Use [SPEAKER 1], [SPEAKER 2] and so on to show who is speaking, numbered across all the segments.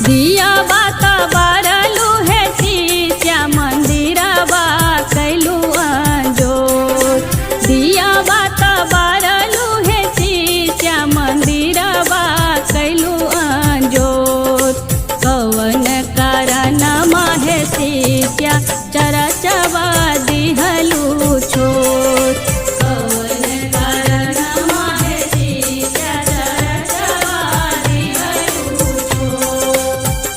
[SPEAKER 1] दिया बात बारलू है शिष्या मंदिरवा कैलू अंजोर। दिया बात बारलू है शिष्या मंदिरवा कैलू अंजोर। कवन कारण माहे शिष्या चरचवा दिहलू छोड़। कवन कारण माहे शिष्या चरचवा दिहलू छोड़।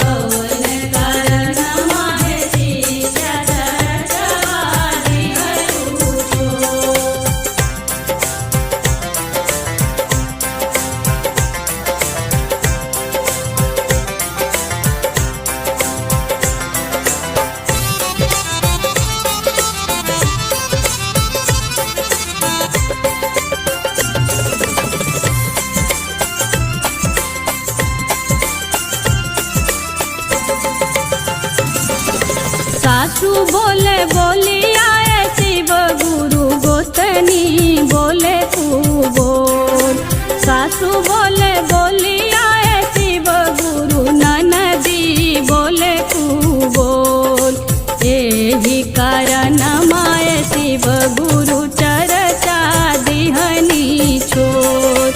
[SPEAKER 1] कवन कारण माहे शिष्या चरचवा दिहलू छोड़। सासू बोले बोली आए शिव गुरु गोतनी बोले तू बोल। सासू बोले बोली आए शिव गुरु ननदी बोले तू बोल। एही कारण माए शिव गुरु चरचा दिहनी छोड़।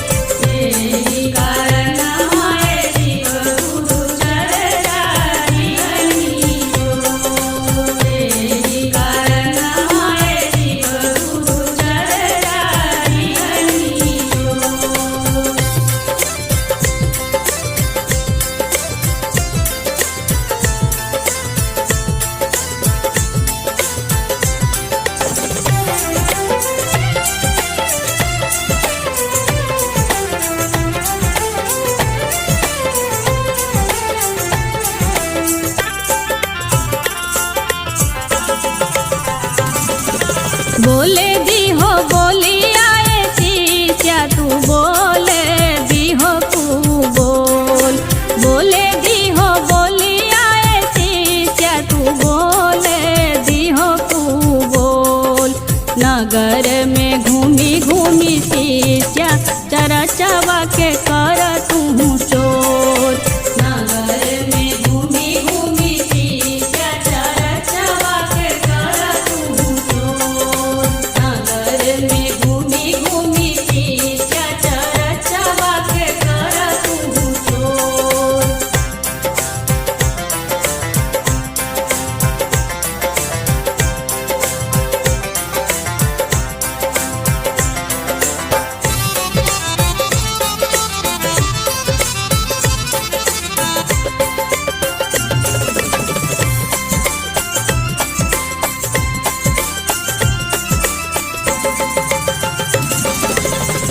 [SPEAKER 1] एही कारण माए शिव गुरु चरचा दिहनी छोड़। एही कारण माए शिव गुरु चरचा दिहनी छोड़। बोले दी हो बोली आए शिष्या तू बोले दी हो तू बोल। बोले दी हो बोली आए शिष्या तू बोले दी हो तू बोल। नगर में घूमी घूमी शिष्या चरचवा के कर तू चोर। नगर में घूमी घूमी शिष्या चरचवा के कर तू चोर। नगर में घूमी घूमी शिष्या चरचवा के कर तू चोर।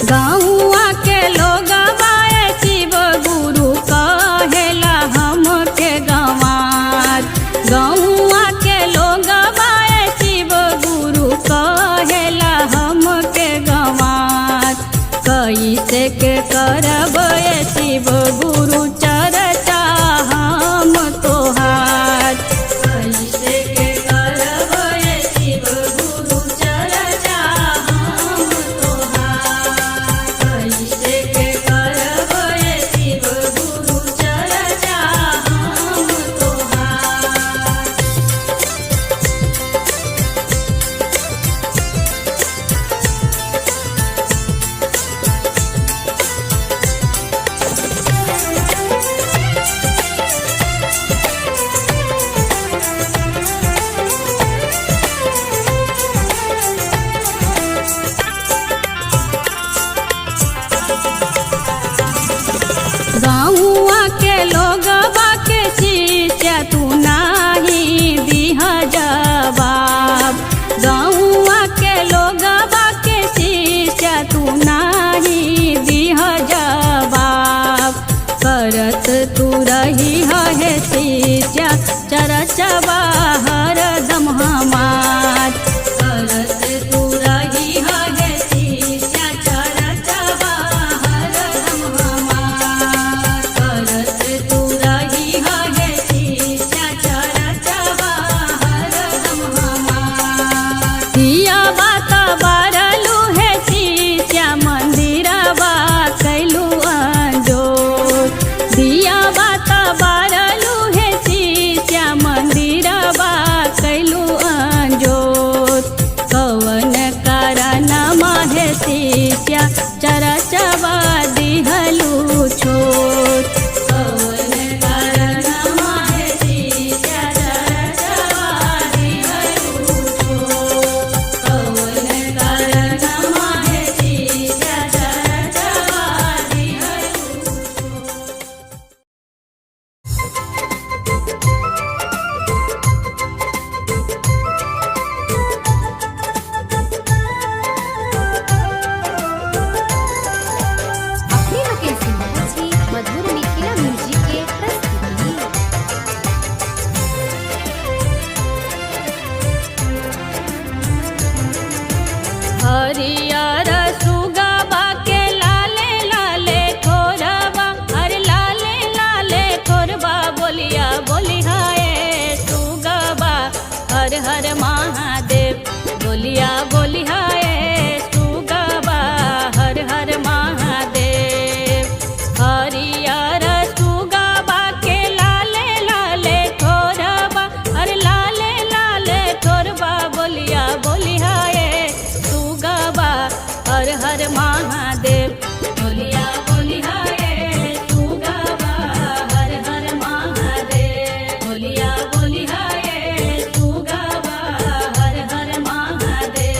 [SPEAKER 1] गाँवा के लोग बाए शिव गुरु कहेला हमके गंवार। गाँवा के लोग बाए शिव गुरु कहेला हमके गंवार। कैसे के करब शिव गुरु चरचा हम तोहार। कैसे के करब शिव गुरु चरचा हम तोहार। कैसे के करब शिव गुरु चरचा हम तोहार। गाँवा के लोग बाके शिष्या तू नाही दिह जवाब। गाँवा के लोग बाके शिष्या तू नाही दिह जवाब। करत तू रही है शिष्या चरचवा हरदम हमार। करत तू रही है शिष्या चरचवा हरदम हमार। करत तू रही है शिष्या चरचवा हरदम हमार। दिया बात बारलू है शिष्या मंदिरवा कैलू अंजोर। दिया बात बारलू चरचवा दिहलू छोड़। कवन कारणवा हे शिष्या चरचवा दिहलू छोड़। कवन कारणवा हे शिष्या चरचवा दिहलू छोड़।
[SPEAKER 2] अपने लोकेशन पहुंची मधुर मिथिला म्यूजिक के प्रस्तुति।
[SPEAKER 1] हरियर सुगबा के लाले लाले ठोरबा, अरे लाले लाले ठोरबा, बोलिया बोलिहाए सुगबा हर हर महादेव। बोलिया बोलिहाए सुगबा हर हर महादेव। हरियर सुगबा के लाले लाले ठोरबा, अरे लाले लाले ठोरबा, बोलिया बोलिहाए सुगबा हर हर महादेव। बोलिया बोलिहाए सुगबा हर हर महादेव। बोलिया बोलिहाए सुगबा हर हर महादेव।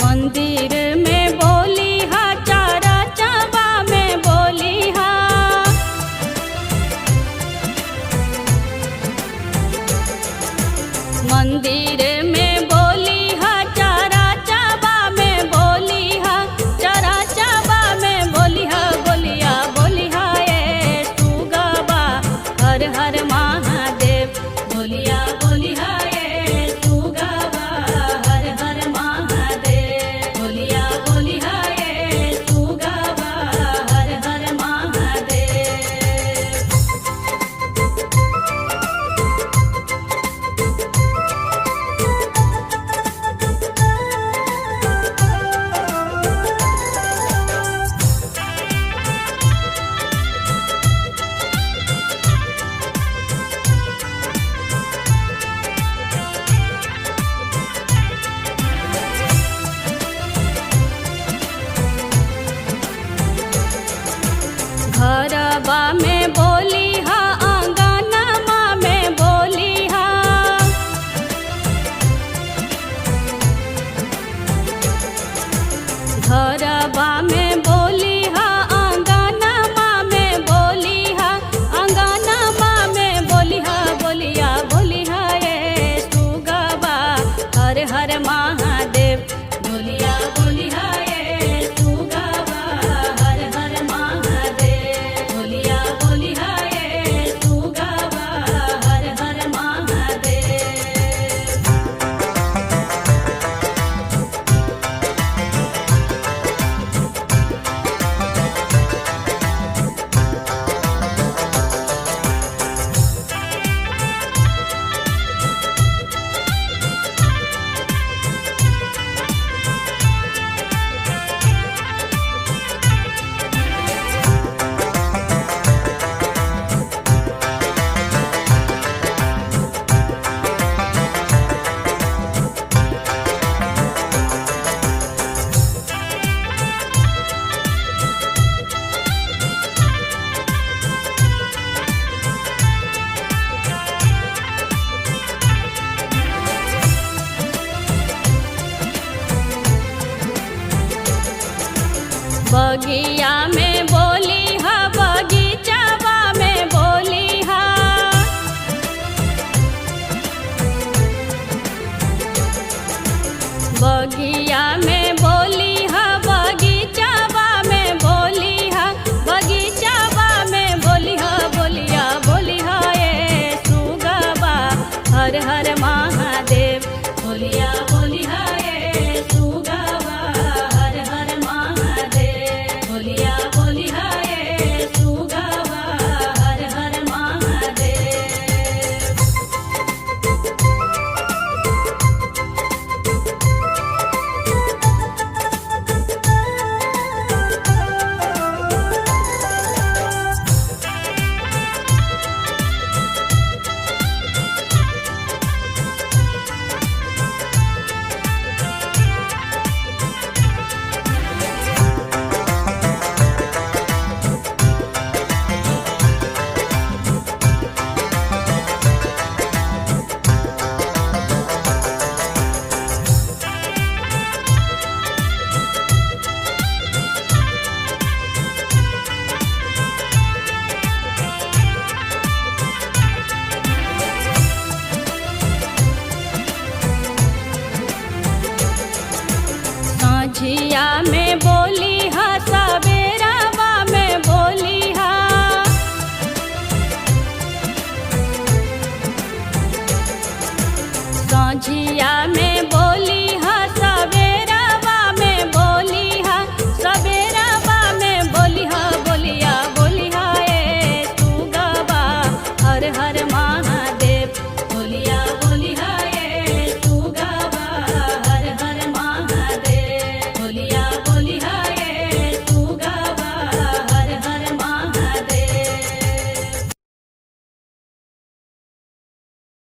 [SPEAKER 1] मंदिर में बोली हा चारा चाबा में बोली हा, मंदिर में बोली हा चारा चाबा में बोली हा, चारा चाबा में बोली हा, बोलिया बोली हा ए सुगबा हर हर महादेव। बोलिया बोली हा ए सुगबा हर हर महादेव। बोलिया बोली हा ए सुगबा हर हर महादेव। घरबा में